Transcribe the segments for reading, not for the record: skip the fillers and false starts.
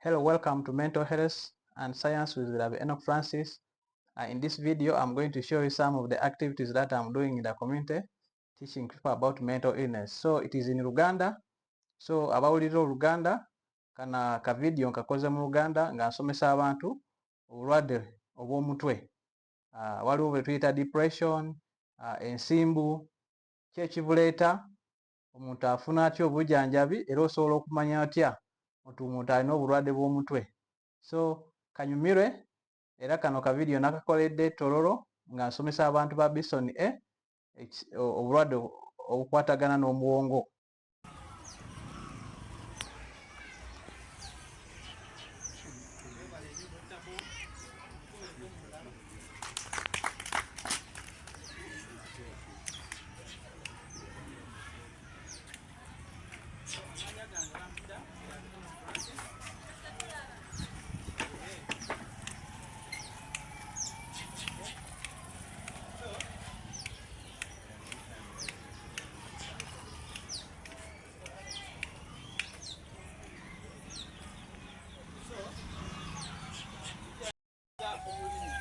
Hello, welcome to Mental Health and Science with Rabbi Enock Francis. In this video, I'm going to show you some of the activities that I'm doing in the community, teaching people about mental illness. So it is in Luganda. So abawulira Oluganda, kana ka video nkakoze mu Luganda nga nsomesa abantu obulwadde obw'omutwe. Waliwo bwe tuyita depression, ensimbu, ki ekibuleeta, omuntu afuna atya obujjanjabi, era osobola okumanya otya nti omuntu alina obulwadde bw'omutwe. So kanyumirwe, era kano ka video nakakoledde Tororo nga nsomesa abantu ba Bison A obulwadde obukwatagana n'omuwongo.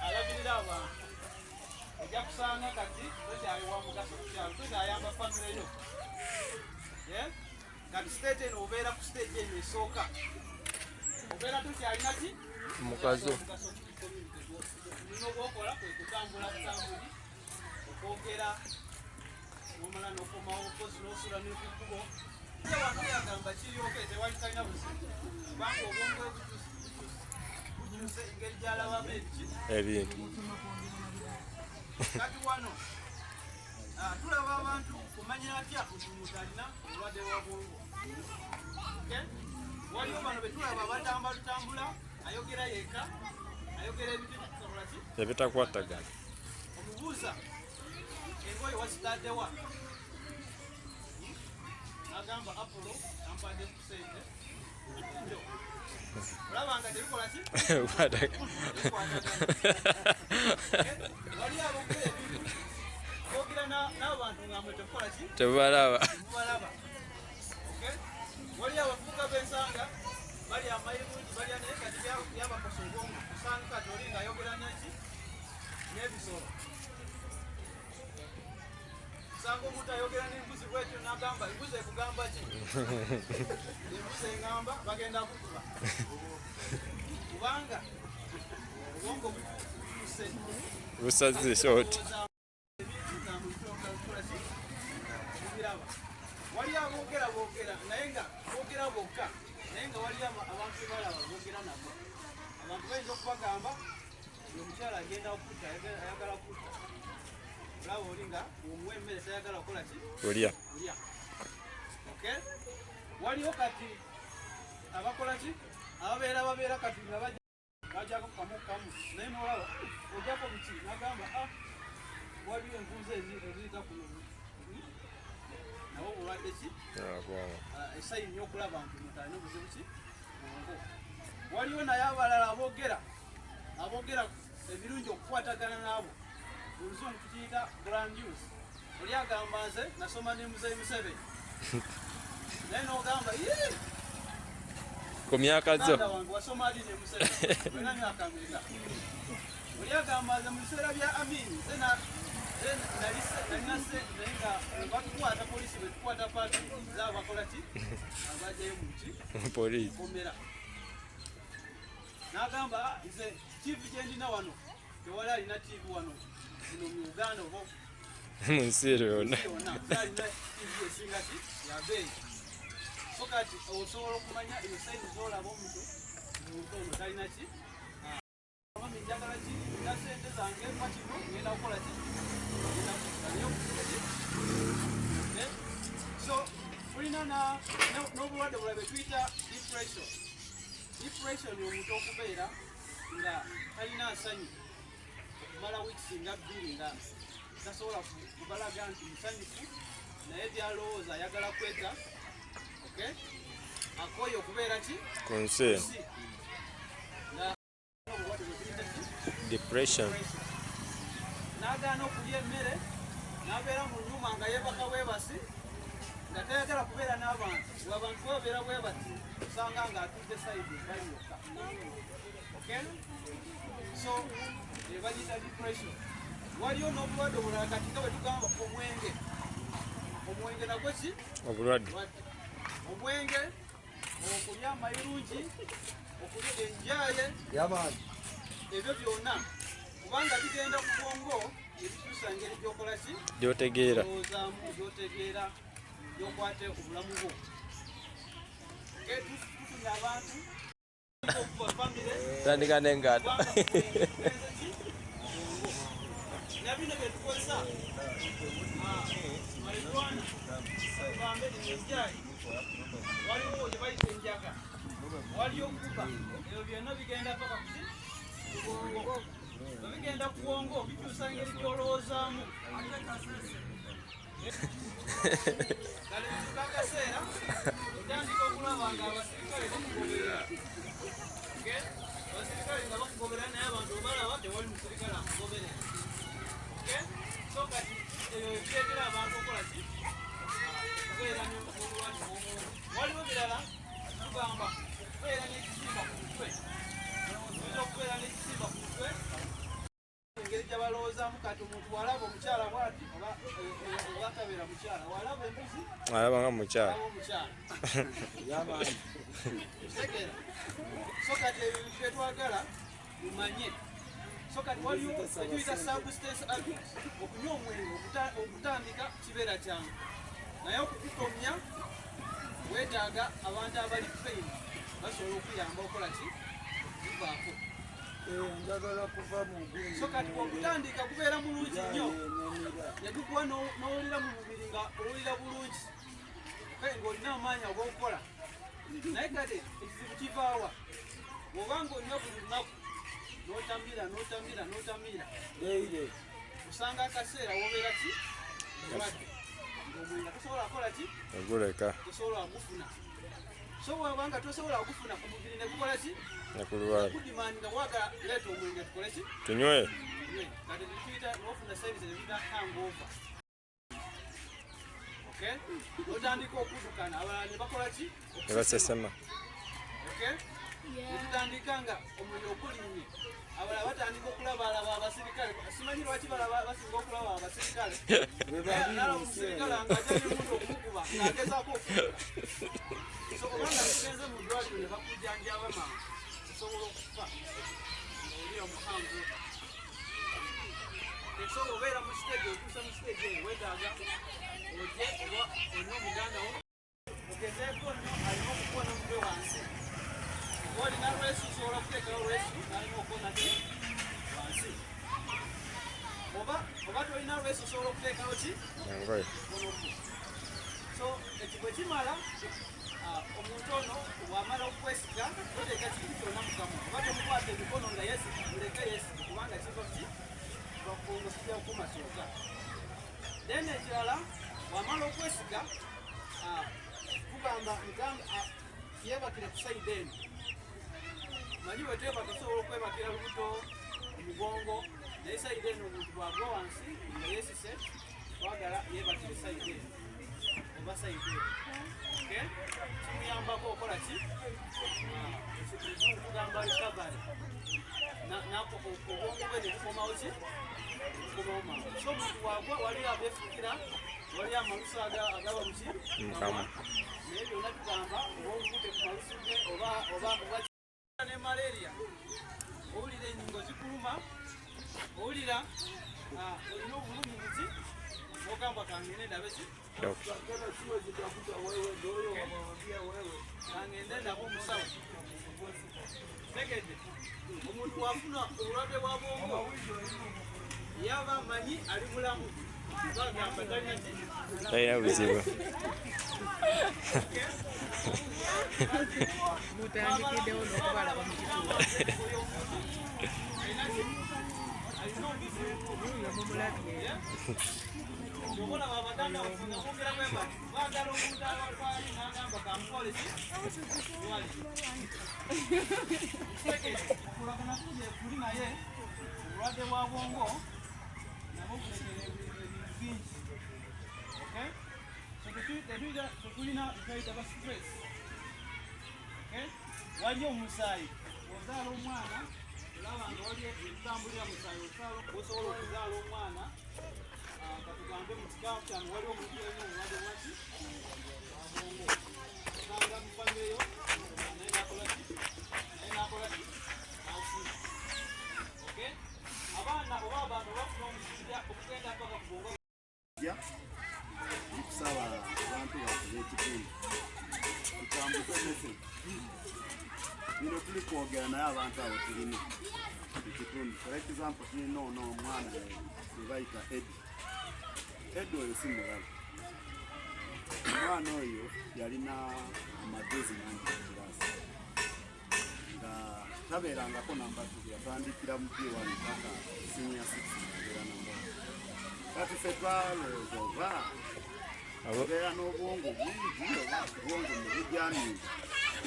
Alabirira abantu, ojja kusanga kati tokyali wa mugaso ku kyalo, tokyayamba famire yo. Kati stage eno, obeera ku stage eno esooka, obeera tokyalina ki? Mugaso. Omulimu gwokola kwe kutambula butambuli, okwogera nomala nokomawo, kozi nosula nekukkubo. Wano yagamba kiryoke, tewali talina buzibu, kubanga obwongo bukyuse engeri gyalabamu ebiki. Ebintu. Kati wano tulaba abantu kumanya atya nti omuntu alina obulwadde bwa bwongo. Okay? Waliwo bano betulaba batamba lutambula, ayogera yekka, ayogera ebintu ebitakola ki? Ebitakwatagana. Omubuuza engoye wazitaddewa, nagamba Apollo ampadde ku sente ekyo, olaba nga tebikola ki? Bikwatagana. Wali aboogera ebintu, boogera n'abantu nga mwe tekukola ki? Tebalaba. Mubalaba. Okay? Wali abavubuka b'ensanga bali amayirungi balya, naye kati byabakosa obwongo. Osanga kati oli ng'ayogera neki? N'ebisolo. Osanga omuntu ayogera n'embuzi bwetyo, n'agamba, "Embuzi ekugamba ki?" "Embuzi engamba bagenda kukuba," kubanga obwongo bukyuse. Busaze short. Biraba wali aboogera boogera, naye nga boogera bokka, naye nga wali abantu bebalaba boogera nabo. Abantu bayinza okubagamba, "Omukyala agenda kutta, ayagala kutta." Olaba oli nga omuwa emmere tayagala kukola ki? Kulya. Kulya. Okay, waliwo kati abakola ki? Ababeera babeera kati nga bajjako kamu kamu, naye nolaba ojjako biki, nagamba, "Ah, waliwo envunza eziyita kuno." Nabo bulwadde ki? Esayini okulaba nti omuntu alina obuzibu ki? Bwongo. Waliwo naye abalala aboogera ebirungi okukwatagana n'abo, mu Luzungu tukiyita grandiose. Oli agamba, "Nze nasoma ne Muzeyi Museveni," naye n'ogamba, "Yee!" Ku myaka zo. Muganda wange, wasoma ddi ne Museveni? Olina myaka meka? Oli agamba, "Nze mu biseera bya Amin nze nze nalina sente, naye nga batukwata, polisi bwe tukwata paati zaabakola ki, abajjayo mu ki?" Poliisi. Komera. N'agamba, "Ah, nze TV gye ndina wano, tewali alina TV wano muno mu Uganda oba mu nsi ero yonna." Yonna nze alina TV esinga ki yabeeyi. So kati osobola okumanya eyo sign zolaba omuntu, omuntu ono talina ki? Mami, njagala ki na sente zange, mpa kino, ngenda kukola ki? Ngenda naye okukola ki? Eh? So tulina n'obulwadde bulala bwe tuyita depression. Depression, omuntu okubeera nga talina nsanyu okumala weeks nga 2, nga tasobola kubalaga nti musanyufu, naye byalowooza ayagala kweta. Okay, akooye okubeera ki? Ku nsi eno. Si nga obulwadde bwe tuyita ki? Depression. N'agaana okulya emmere, n'abeera mu nyumba nga yeebaka bwebasi. Nga tayagala kubeera n'abantu, abantu babeera bwe bati, osanga ng'atudde side bali yokka. Okay? So ebagiyita depression. Waliyo n'obulwadde obulala kati nga bwe tugamba omwenge. Omwenge nagwo ki? Obulwadde. Omwenge, okulya amayirungi, okulya enjaye, ebyo byonna kubanga bigenda ku bwongo ebikyusa engeri gy'okola ki? Gy'otegeera. Gy'owoozaamu, gy'otegeera, gy'okwata obulamu bwo. Tufunye abantu okuva famire. Tandika n'engato. Na bino bye tukozesa, marijuana, tugambe enjayi, waliwo gye bayita enjaga, waliyo kuba, ebyo byonna bigenda paka kuki? Ku bwongo. Bwe bigenda ku bwongo bikyusa engeri gy'olowoozaamu. Kale bituuka akaseera otandika okulaba nga abasirikale bakugoberera. Okay? Abasirikale nga bakugoberera naye abantu obalaba tewali musirikale akugoberera. Okay? So kati ebyo ebireetera abantu okukola ki? Okubeera n'obulwadde bw'obwongo. Waliwo birala tugamba okubeera n'ekisimba ku mutwe. Oyinza okubeera n'ekisimba ku mutwe engeri gye balowoozaamu kati omuntu walaba omukyala bw'ati oba oba tabeera mukyala, walaba embuzi alaba nga mukyala. Alaba omukyala. Kitegeera? So kati ebyo ebintu bye twagala mumanye. So kati waliwo ekiyita substance abuse. Okunywa omwenge okutandika kibeera kyangu, naye okukukomya weetaaga abantu abali trained basobola okuyamba okola ki? Okuguvaako. Njagala kuva mu gundi. So kati okutandika kubeera mulungi nnyo ne gukuwa n'owulira mu mubiri nga owulira bulungi, okay, ng'olina amaanyi ag'okukola. Naye kati ekizibu kivaawa? Bw'oba ng'onywa buli lunaku n'otamira n'otamira n'otamira, Leire. osanga akaseera wobeera ki? Mulwadde, ng'omwenge tosobola kukola ki? Oguleka. Tosobola gufuna. So bw'oba nga tosobola gufuna, ku mubiri ne gukola ki? Nekulwala. Kudimandinga gwagala leeta omwenge tukole ki? Tunywe. Tunywe. Kati tuyita n'ofuna service eziyita hangover. Okay? N'otandika okuddukana, abalala ne bakola ki? Ne basesema. Okay? Ne tutandika nga omuliro gulinnye, abalala batandika okulabalaba abasirikale. Simanyi lwaki balaba basinga okulaba abasirikale. Nalaba omusirikale nga ajja n'emundu okumukuba ng'agezaako okudduka. So obanga tugenze mu ddwaliro ne bakujjanjaba mangu, osobola okufa ng'oli omuhangover. So obeera mu stage, otuusa mu stage eyo weetaaga ojje oba olina omuganda wo ogezeeko nnyo alina okukuwa n'omutwe wansi. Oba olina lwesu, osobola okuteekawo lwesu n'alina okukoona ki? Wansi. Oba tolina lwesu, osobola okuteekawo ki? Engoye. Mukono gwo. So ekyo bwe kimala, omuntu ono bw'amala okwesiga, toteeka kintu kyonna mu kamwa oba tomukwata emikono nga yeesiga, muleke yeesige kubanga kiva ki? Kiva ku bwongo, kijja kukoma kyokka. Then ekirala, bw'amala okwesiga, tugamba mugamba yeebakire ku side eno. Manyi bwe twebaka osobola okwebakira lubuto, omugongo, naye side eno omuntu bw'agwa wansi nga yeesise, twagala yeebakire side eno oba side eno. Okay? Kimuyambako okola ki? Ekizungu tugamba recovery. Obwongo bwe ne bukomawo ki? Bukomawo mangu. So omuntu bw'agwa waliyo abeefukira, waliyo amalusu agaba mu ki? Mu kamwa. Naye byonna tugamba oba obukute ku malusu ge oba ne malaria, owulira ennyingo zikuluma, owulira olina obulumi buki, n'ogamba kangende ndabe ki? Doctor. Siwezi tafuta wewe ndio huyo wamwambia wewe. Kangende ndabe omusawo. Tegedde omuntu wafuna obulwadde bwa bwongo yaba amanyi ali mulamu, bagamba talina ki? Talina buzibu. Mutandikiddewo n'okubalaba mu kituufu. Oyo omuntu alina ki? Alina obuzibu. Oyo mumulabye. Olaba abaganda baffe nga boogera bwe bati, baagala omuntu abafaali n'agamba kamukole ki? Lwali. Kulagana kuja kuli, naye obulwadde bwa bwongo nabwo buleetera ebintu bingi. Okay? So tetulina tetuyita ba stress. Okay? Waliyo omusaayi, ozaala omwana olaba nga waliyo ebitambulira musaayi, ozaala osobola okuzaala omwana, ah, katugambe mu kika kyange waliwo omuntu alina obulwadde bwaki bwabwongo, osanga mu famire yo naye nakola ki, naye nakola ki, nafuna. Okay? Abaana oba abantu bafuna omusujja okugenda paka ku bwongo. Ja nkusaba abantu baffe b'ekitundu tutambuze message. Bino tuli kwogera naye abantu abo tulina mu kitundu. For example, tulina ono omwana gwe bayita Edi. Edi oyo si mulala, omwana oyo yalina amagezi mangi mu kiraasi nga tabeerangako namba 2. Yatandikira mu P1 paka senior 6 ngabeera namba 1. Kati ffe twalowooza oba obeera n'obwongo bungi oba obwongo ne bujamiza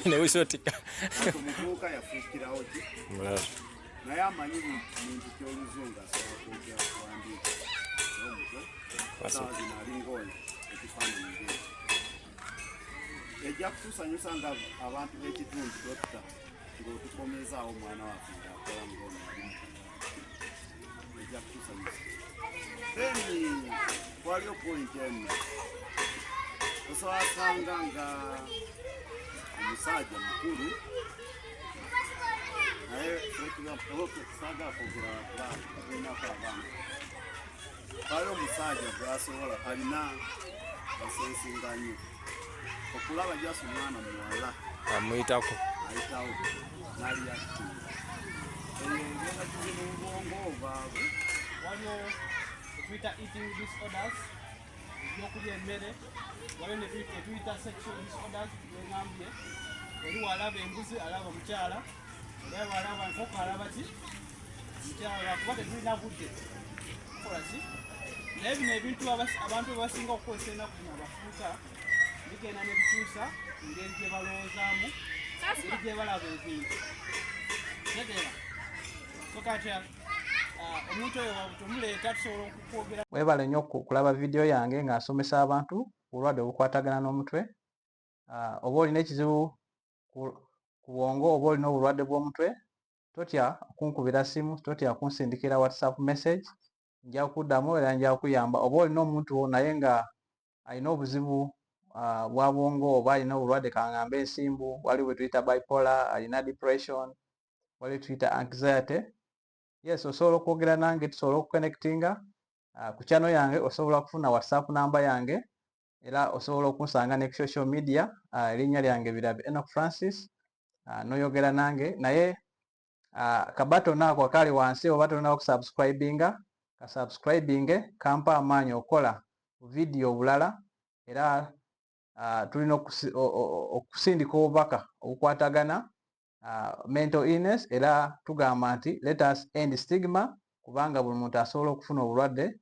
ne busotika. Kati omuvubuka yafuukirawo ki? Mulala. Naye amanyi buli kintu ky'Oluzungu, asobola kwogera, kuwandiika omuto. Saawa zino alinga oyo ekifaananyi ngekyo. Ejja kutusanyusa nga abantu b'ekitundu, dokita, ng'otukomezaawo omwana waffe ng'akola ng'ono ali mu, ejja kutusanyusa. Then waliyo point eno, osobola sanga nga omusajja mukulu naye saagala kwogera kuba tulinako abaana. Waliwo omusajja gwasobola alina asensinga nnyo okulaba jasi omwana muwala amuyitako ayitawo n'aliyakitinga eyo ebeera kizibu mu bwongo obwabwe. Waliwo etuyita eating disorders, ebyokulya emmere. Waliwo netuyita sexual disorders, gwengambye oli walaba embuzi alaba mukyala, oli walaba enkoko alaba ki mukyala, kuba tetulina budde kukola ki. Naye bino ebintu abantu bwe basinga okukozesa ennaku zino abafuuka bigenda ne bikyusa engeri gye balowoozaamu, engeri gye balaba ebintu. Tegeera? So kati ah, omuntu oyo tomuleeta, tusobola okukwogera. Weebale nnyo kulaba vidiyo yange nga nsomesa abantu ku bulwadde obukwatagana n'omutwe. Ah, oba olina ekizibu ku bwongo oba olina obulwadde bw'omutwe, totya kunkubira simu, totya kunsindikira WhatsApp message, nja kuddamu era nja kuyamba. Oba olina omuntu wo naye nga alina obuzibu bwa bwongo oba alina obulwadde, kangambe ensimbu, waliwo bwe tuyita bipolar, alina depression, waliwo tuyita anxiety, yes, osobola okwogera nange, tusobola okuconnectinga ku channel yange. Osobola kufuna WhatsApp namba yange era osobola okunsanga ne ku social media, erinnya lyange Birabi Enoch Francis, n'oyogera nange. Naye kabutton ako akali wansi, oba tolina kusubscribinga, kasubscribinge, kampa amaanyi okukola vidiyo obulala. Era tulina okusindika obubaka obukwatagana mental illness. Era tugamba nti let us end stigma, kubanga buli muntu asobola okufuna obulwadde.